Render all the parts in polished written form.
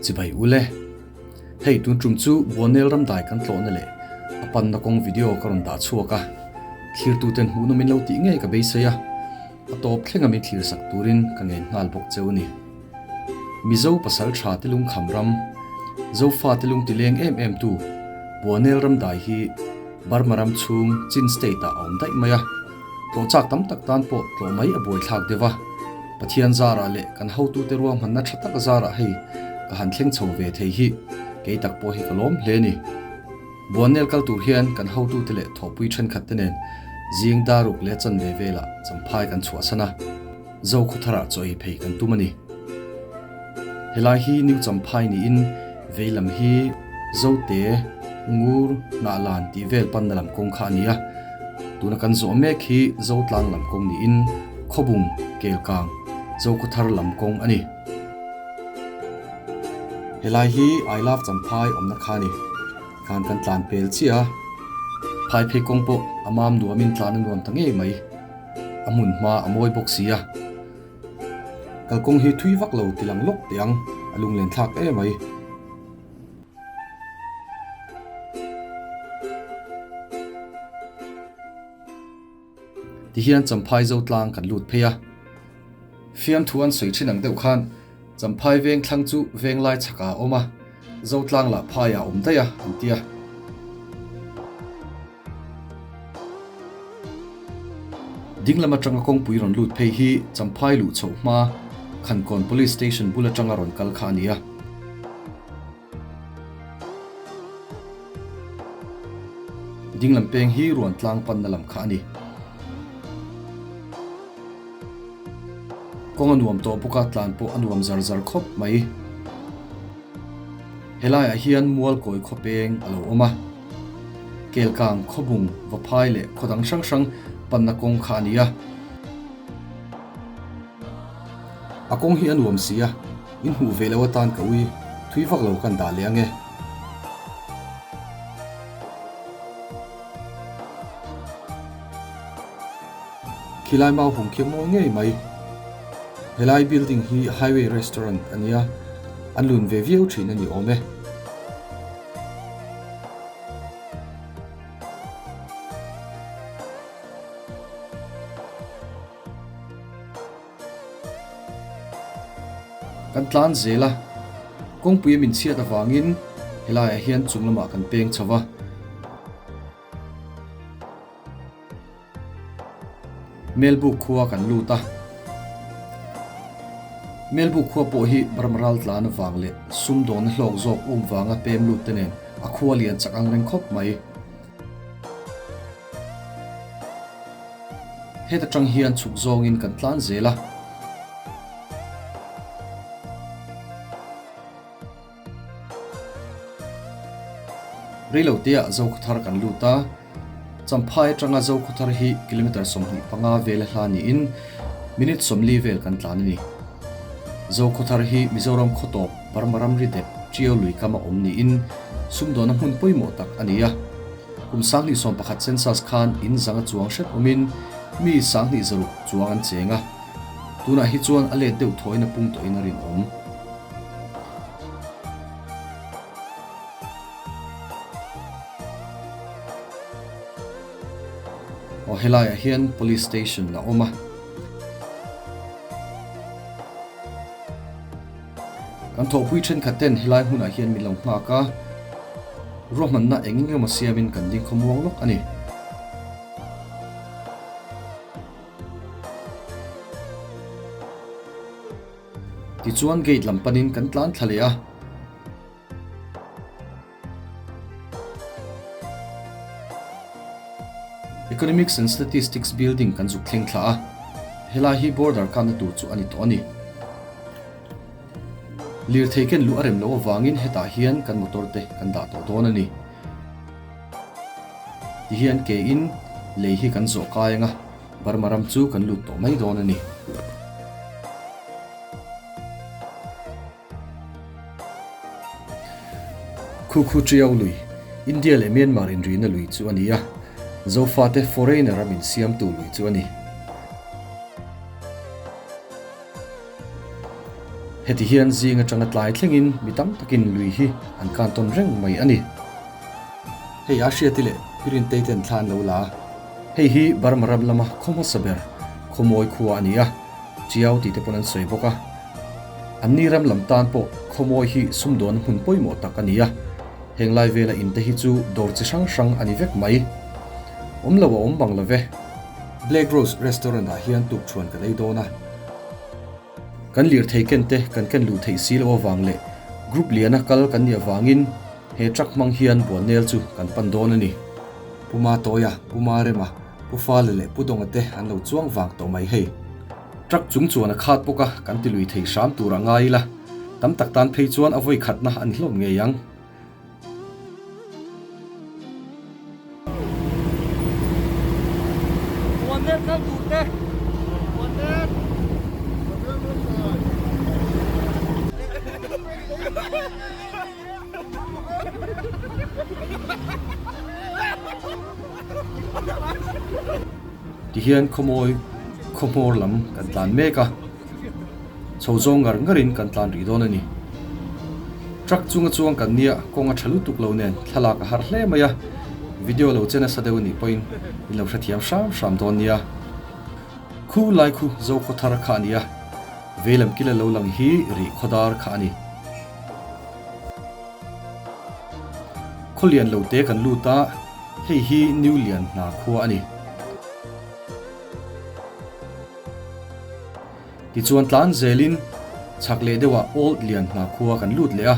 Chibai ule. Hei tun tum chu Buanel ramdai kan tlawhna leh a panna kawng video ka rawn dah chhuak a, thlirtuten hmuhnawm min lo tih ngei ka beisei a, a tawp thlenga min thlir sak turin ka ngen nghal bawk cheu a ni. Mizo pasal tha te lungkham ram, Zofa te lung tileng em em tu Buanel ramdai hi Burma ram chhung Chin State ah a awm daih mai a. Tlawh chak tam tak tan pawh tlawh mai a buaithlak deuh a, Pathian zarah leh kan hotute ruahmanna tha tak zarah hei ka han thleng chho ve thei hi kei tak pawh hi ka lawm hle a ni. Buannel kal tur hian kan hotute leh thawhpui thenkhat te nen zing daruk leh chanve velah champhai kan chhuahsan a, Zokhawtharah chaw ei phei kan tum a ni. Helai hi New Champhai niin vei lam hi Zote, Ngur, Hnahlan tih vel panna lam kawng kha a ni a. Tuna kan zawh mek hi Zotlang lam kawng niin Khawbung, Kelkang, Zokhawthar lam kawng a ni. Helai hi I Love Champhai awmna kha a ni. Khan kan tlan pel chiah a, phai phei kawng pawh a mam nuamin tlan a nuam ta ngei mai. A hmun hma a mawi bawk si a. Kalkawng hi thui vak lo ti lang lawk teh ang, a lunglen thlak em mai. Tihian Champhai Zotlang kan lut phei a. Fiamthu an sawi thin ang deuh khan Champhai veng thlang chu venglai chhakah a awm a, Zotlang lah phaiah a awm daih a, an ti a. Dinglam atanga kawngpui rawn lut phei hi Champhai luh chhoh hma Khankawn Police Station bul atanga rawn kal kha a ni a. Dinglam peng hi ruan tlang panna lam kha a ni. Kawng a nuam tawh bawk a, tlan pawh a nuam zar zar khawp mai. Helaiah hian Mualkawi khaw peng a lo awm a. Kelkang, Khawbung, Vaphai leh khaw dang hrang hrang panna kawng kha a ni a. A kawng hi a nuam si a, in hmuh ve lo atan ka ui thui vak lo kan dah leh ang e. Khilai mau hung khi a mawi ngei mai. Helai building hi Highway Restaurant a nia, an lun ve viau thin a ni awm e. Kan tlan zel a, kawngpui a min chhiat avangin helaiah hian chung lamah kan peng chho va. Melbuk khua kan lut a, Melbuk khua pawh hi Burma ral tlan avang leh sumdawna hlawk zawk um vanga pem lut te nen a khua lian chak ang reng khawp mai. Heta tang hian chhuk zawngin kan tlan zel a. Reiloteah Zokhawthar kan lut a, Champhai atanga Zokhawthar hi kilometre 25 vela hla niin minute 40 vel kan tlan a ni. Zokhawthar hi Mizoram khawtawp Burma ramri dep Ṭiau lui kama awm niin sumdawna hmun pawimawh tak a ni a. Kum 2011 census khan in zanga chuang hrep awmin mi 2600 chuang an cheng a, tunah hi chuan a let deuh thawiin a pung tawhin a rinawm. Aw helaiah hian police station a awm a. Kan thawhpui thenkhat ten helai hmunah hian min lo nghak a, ruahmanna eng eng emaw siamin kan ding khawmuang lawk a ni. Tichuan gate lam panin kan tlan thla leh a. Economics and Statistics building kan zuk thleng thla a, helai hi border kanna tur chu a ni tawh a ni. Lirthei ken luh a rem loh avangin hetah hian kan motor te kan dah tawh dawn a ni. Tihian ke in lei hi kan zawh kai ang a. Burma ram chu kan lut tawh mai dawn a ni. Khu Khu Ṭiau lui, India leh Myanmar inrina lui chu a ni a, Zofate foreigner a min siamtu lui chu a ni. Heti hian zing atanga tlai thlengin mi tam takin lui hi an kan tawn reng mai a ni. Hei a hriati leh Pirintei ten thla an lo la a. Hei hi Burma ram lama khaw hmasa ber Khawmawi khua a ni a, Chiau tih te pawn an sawi bawk a. Anni ram lam tan pawh Khawmawi hi sumdawn hmun pawimawh tak a ni a, heng lai vela in te hi chu dawr chi hrang hrang a ni vek mai. Awm lo a awm bang lo ve. Black Rose Restaurant ah hian tukṭhuan kan ei dawn a. Kan lirthei ken te kan ken luh theih si loh avang leh group liana kal kan nih avangin he truck hmang hian Buannel chu kan pan dawn a ni. Pu Matawia, Pu Marema, Pu Fale leh Pu Dawnga te an lo chuang vang tawh mai hei. Truck chung chuan a khat bawk a, kan ti lui thei hram tur a ngai ila, tam tak tan phei chuan a vawi khatna an hlawm ngei ang. Tihian khawmawi khawhmawr lam kan tlan mek a. Chho zawng ngar ngarin kan tlan rih dawn a ni. Truck chunga chuang kan nia kawng a tha lutuk lo nen thlalak a har hle mai a, video lo che nasa deuh a nih pawhin in lo hrethiam hram hram dawn nia. Khu lai khu zo khaw thar kha a ni a, veilam kila lo lang hi rih khaw dar kha a ni. Khaw lian lo te kan lut a, hei hi New Lian hna khua a ni. Tichuan tlan zelin chhak leh deuhah Old Lian hna khua kan lut leh a.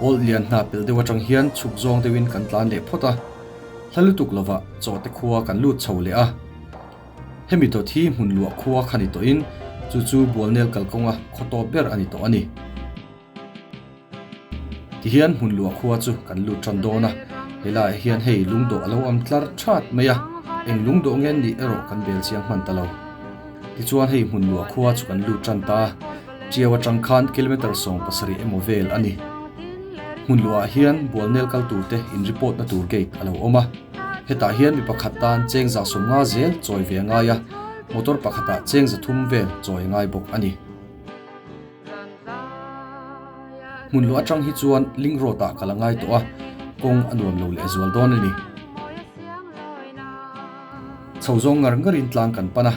Old Lian hna pel deuh atang hian chhuk zawng deuhin kan tlan leh phawt a, hla lutuk lovah Chawhte khua kan lut chho leh a. Hemi dawt hi hmun luah khua kha ni tawhin chu chu Bualnel kalkawnga khaw tawp ber a ni tawh a ni. Tihian hmun luah khua chu kan lut tan dawn a, helaiah hian hei lungdawh a lo awm tlar that mai a, eng lungdawh nge nih erawh kan bel chiang hman ta lo. Tichuan hei hmun luah khua chu kan lut tan ta a, Tiau atang khan kilometre 70 emaw vel a ni. Hmun luahah hian Bualnel kal turte in report na tur gate a lo awm a. Hetah hian mi pakhat tan cheng 150 zel chawi ve a ngai a, motor pakhatah cheng 300 vel chawi a ngai bawk a ni. Hmun luah atang hi chuan link road ah kal a ngai tawh a, kawng a nuam lo leh zual dawn a ni. Chho zawng ngar ngarin tlang kan pan a.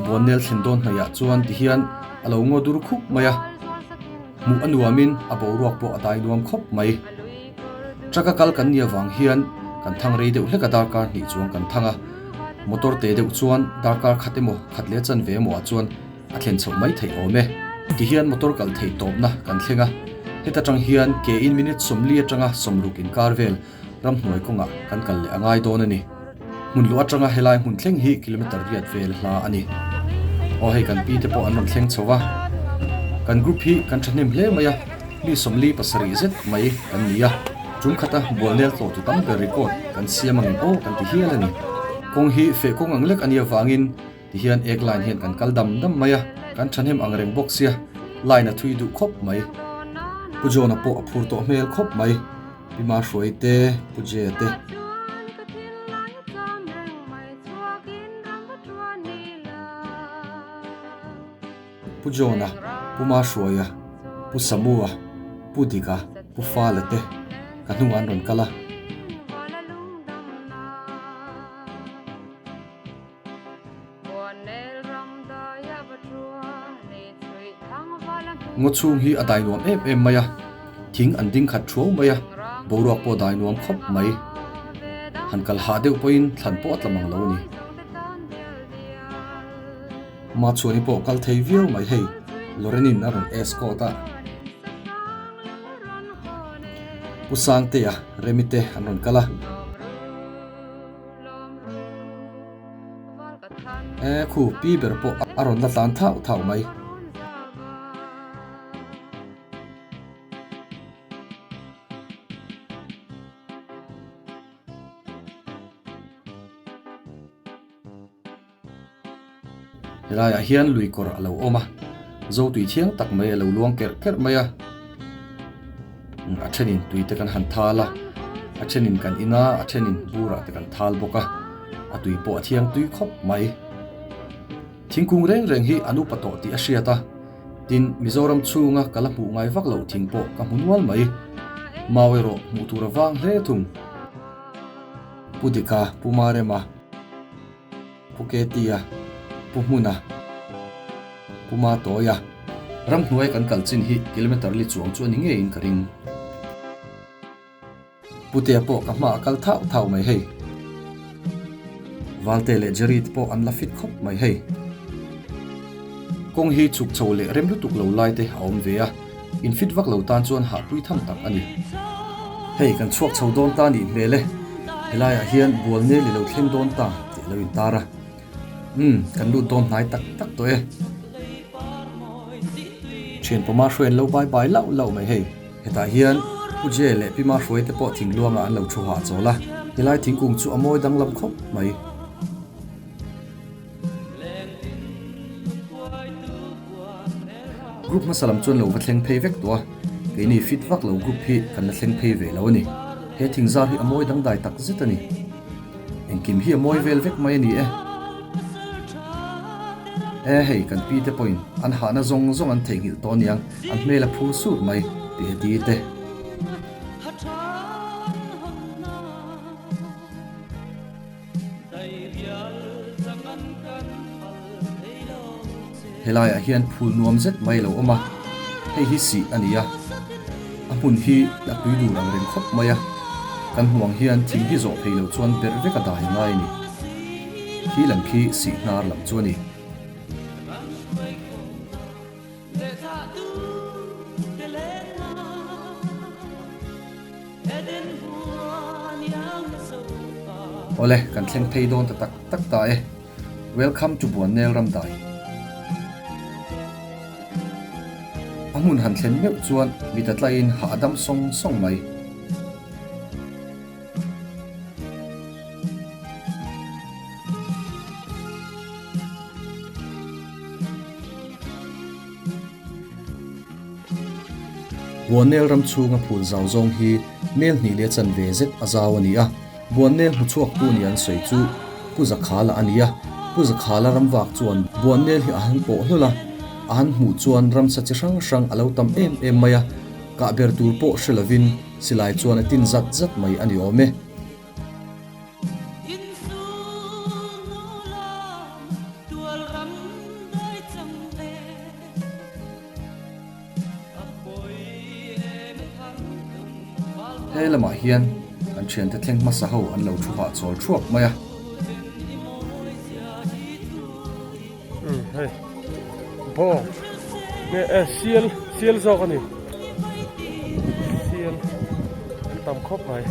Buannel thlen dawn hnaihah chuan tihian a lo ngaw dur khup mai a, hmuh a nuamin a boruak pawh a dai nuam khawp mai. Truck a kal kan nih avang hian kan thang rei deuh hlek a darkar hnih chuang kan thang a, motor te deuh chuan darkar khat emaw khat leh chanve emaw ah chuan a thlen chhoh mai theih awm e. Tihian motor kal theih tawpna kan thleng a, heta tang hian ke in minute 40 atanga 60 inkar vel ramhnuai kawngah kan kal leh a ngai dawn a ni. Hmun luh atanga helai hmun thleng hi kilometre riat vel hla a ni. Aw hei kan pi te pawh an rawn thleng chho va, kan group hi kan thahnem hle mai a, mi 47 zet mai kan ni a, tum khata Bualnel tlawh tu tam ber record kan siam angin aw kan ti hial a ni. Kawng hi feh kawng ang lek a nih avangin Tihian ek line hian kan kal dam dam mai a, kan thahnem ang reng bawk sia, line a thui duh khawp mai. Pu John-a pawh a phur tawh hmel khawp mai, Pi Mahruai te, Pu Jay-a te. Pu John-a, Pu Mahruaia, Pu Samu-a, Pu Dika, Pu Fala te ka hnungah an rawn kal a. Ngaw chhung hi a dai nuam em em mai a, thing an ding khat thuau mai a, boruak pawh a dai nuam khawp mai. Han kal hah deuh pawhin thlan pawh a tla mang lo a ni. Machhuani pawh kal thei viau mai hei, Lorenin a rawn escort a. Pu Sangtea, Remi te an rawn kal a. E khu pi ber pawh a rawn la tlan thauh thauh mai. Helaiah hian lui kawr a lo awm a, zo tui thiang tak mai a lo luang kerh kerh mai a, a thenin tui te kan han thal a. A thenin kan in a, a thenin burah te kan thal bawk a, a tui pawh a thiang tui khawp mai. Thingkung reng reng hi an upa tawh tih a hriat a, tin Mizoram chhunga ka la hmuh ngai vak loh thing pawh ka hmu nual mai. Mau erawh hmuh tur a vang hle thung. Pu Dika, Pu Marema. Pu Ketia, Pu Hmuna, Pu Matawia, ramhnuai kan kal chin hi kilometer li chuang chu a ni ngeiin ka ring. Putea pawh ka hma a kal thauh thauh mai hei. Valte leh Jerry te pawh an la fit khawp mai hei. Kawng hi chhuk chho leh rem lutuk lo lai te a awm ve a, in fit vak lo tan chuan hahpui tham tak a ni. Hei kan chhuak chho dawn ta nih hmel e, helaiah hian bual nel i lo thleng dawn ta tih a lo intar a. Umm, kan lut dawn hnai tak tak tawh e. Thian pawma hruai an lo bai bai lauh lauh mai hei. Hetah hian Pu Jay leh Pi Mahruai te pawh thingluangah an lo thu hahchawl a, helai thingkung chu a mawi danglam khawp mai. Group hmasa lam chuan lo va thleng phei vek tawh a, keini fit vak lo group hi kan la thleng phei ve lo a ni. He thingzar hi a mawi dangdai tak zet a ni. Engkim hi a mawi vel vek mai a ni e. E hei kan pi te pawhin an hahna zawng zawng an theihnghilh tawh aniang, an hmel a phur sut mai, pi heti te. Helaiah hian phul nuam zet mai a lo awm a, hei hi sih a ni a, a hmun hi a tui dur ang reng khawp mai a, kan hmuh ang hian thing hi zawh phei lo chuan berh vek a dai a ngai a ni. Khi lam khi sih hnar lam chu a ni. Awle, kan thleng phei dawn ta tak tak ta e. Welcome to Buannel Ramdai. A hmun han thlen meuh chuan mit a tlaiin hah a dam sawng sawng mai. Buannel ram chhunga phul zau zawng hi mel hnih leh chanve zet a zau a ni a. Buannel hmuchhuaktu nia an sawi chu Pu Zakhala a ni a. Pu Zakhala ram vak chuan Buannel hi a han pawh hlawl a, a han hmuh chuan ramsa chi hrang hrang a lo tam em em mai a, kah ber tur pawh hre lovin silai chuan a tin zat zat mai a ni awm e. He lamah hian kan thiante thleng hmasa ho an lo thu hah chawl thuak mai a. Umm hei bawng nge eh sial sial zawk a ni sial an tam khawp mai.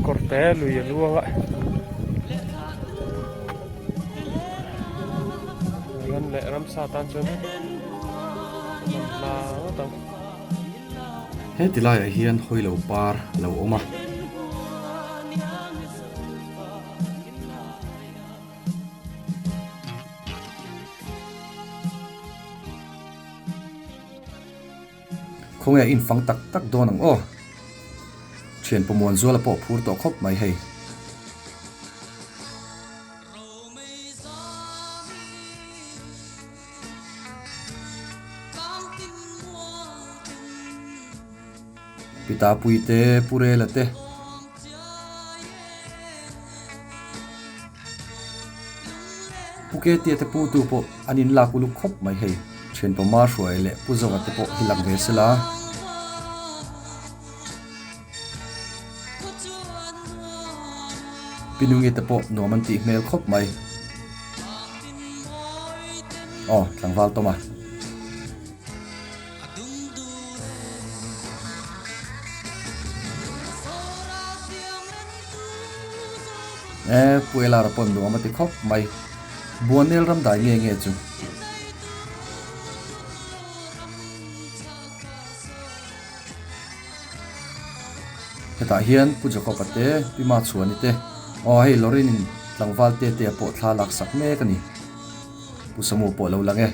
Kawr te lui a luang a ran leh ramsa tan chuan man hla ngawt ang. Heti laiah hian hawilo par a lo awm a. Khawnge a infang tak tak dawn ang aw. Thian pawmuan zuala pawh a phur tawh khawp mai hei. Pita Puite, Pu Rela te. Pu Ketia te pu tu pawh an in lak uluk khawp mai hei. Thianpa Mahruai leh Pu Zova te pawh hi lang ve sela. Pi Nungi te pawh nuam an tih hmel khawp mai. Aw, tlangval tawm a. E, Pu Elara pawn nuam a ti khawp mai. Buanel ram dai nge nge chu. Hetah hian Pu Jacob-a te, Pi Machhuani te, aw hei Lorraine-in tlangval te te pawh thla lak sak mek a ni. Pu Samu pawh a lo lang e.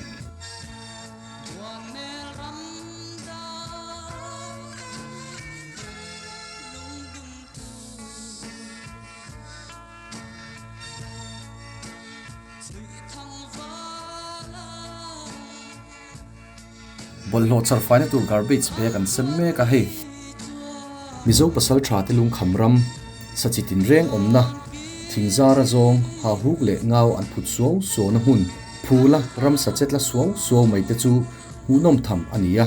Bawlhhlawh char faina tur garbage bag an sem mek a hei. Mizo pasal tha te lungkham ram, sachi tinreng awmna, thingzara zawng, hahuk leh ngau an phut suau suauna hmun, phula ramsa chetla suau suau mai te chu hmuhnawm tham a ni a.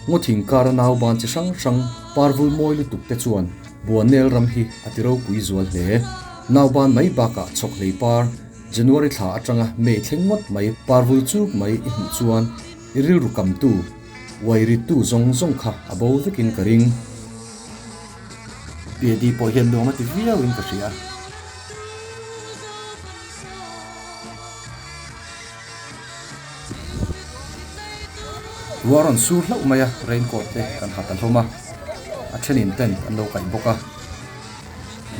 Ngaw thing kara nauban chi hrang hrang parvul mawi lutuk te chuan Buanel ram hi a ti ropui zual hle. Nauban mai bakah chhawkhlei par January thla atanga May thleng ngawt mai parvul chuk mai i hmuh chuan i rilru kamtu, uai rittu zawng zawng kha a bo vekin ka ring. PAD pawh hian nuam a ti viauin ka hria. Ruah a rawn sur hlauh mai a, raincoat te kan ha ta hlawm a, a thenin tent an lo kaih bawk a,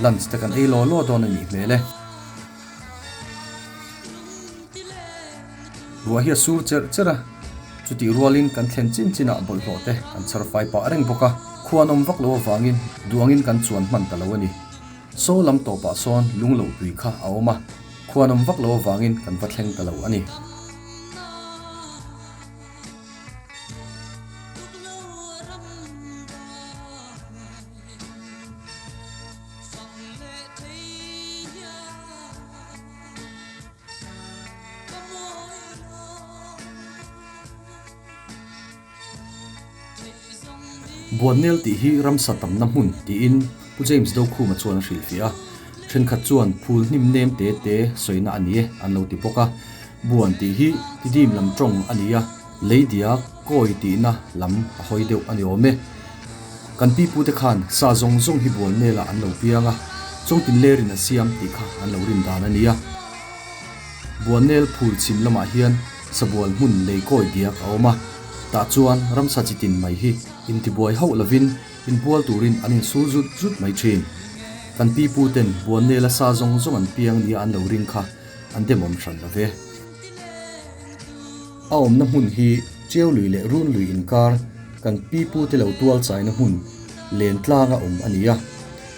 lunch te kan ei law law dawn a nih hmel e. Ruah hi a sur cherh cherh a, chutih rualin kan thlen chin chinah bawlhhlawh te kan chhar fai pah reng bawk a, khua an awm vak lo avangin duangin kan chuan hman ta lo a ni. Saw lam tawpah sawn lung loh tui kha a awm a, khuan awm vak lo avangin kan va thleng ta lo a ni. Buannel tih hi ramsa tamna hmun tiin Pu James Dokhuma chuan a hrilhfiah a, thenkhat chuan phul hnim nem te te sawina a ni e an lo ti bawk a. Buan tih hi tidim lam tawng a ni a, leidia kawi tihna lam a hawi deuh a ni awm e. Kan pipute khan sa zawng zawng hi Buannelah an lo piang a, chawngtinlerin a siam tih kha an lo rin dan a ni a. Buannel phul chhim lamah hian sabual hmun lei kawi diak a awm a, tah chuan ramsa chi tin mai hi intibuai hauh lovin inbual turin an insul zut zut mai thin. Kan pi pu ten Buannela sa zawng zawng an piang nia an lo ring kha an demawm hran lo ve. A awmna hmun hi Tiau lui leh Run lui inkar kan pi pu te lo tual chaina hmun Lentlanga awm a ni a.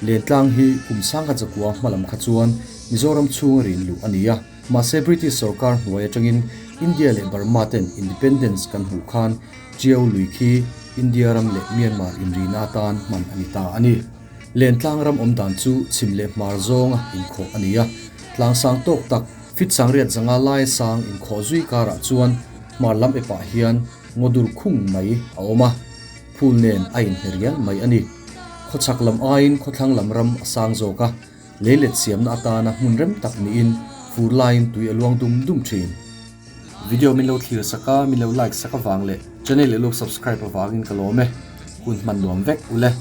Lentlang hi kum sangkhat zakua hma lam kha chuan Mizoram chhunga rin luh a ni a, mahse British sorkar hnuai atangin India leh Burma ten Independence kan hmuh khan Tiau lui khi India ram leh Myanmar inrina atan hman a ni ta a ni. Lentlang ram awm dan chu chhim leh hmar zawnga inkhawh a ni a, tlang sang tawk tak fit sangriat zanga lai sang inkhawh zui karah chuan hmar lam epah hian ngaw dur khung mai a awm a. Phul nen a inhne rial mai a ni. Khawchhak lam aiin khawthlang lam ram a sang zawk a, leilet siamna atana hmun rem tak niin fur laiin tui a luang dum dum thin. Video min lo thlir sak a, min lo like sak avang leh channel i lo subscribe avangin ka lawm e. Hun hman nuam vek ule.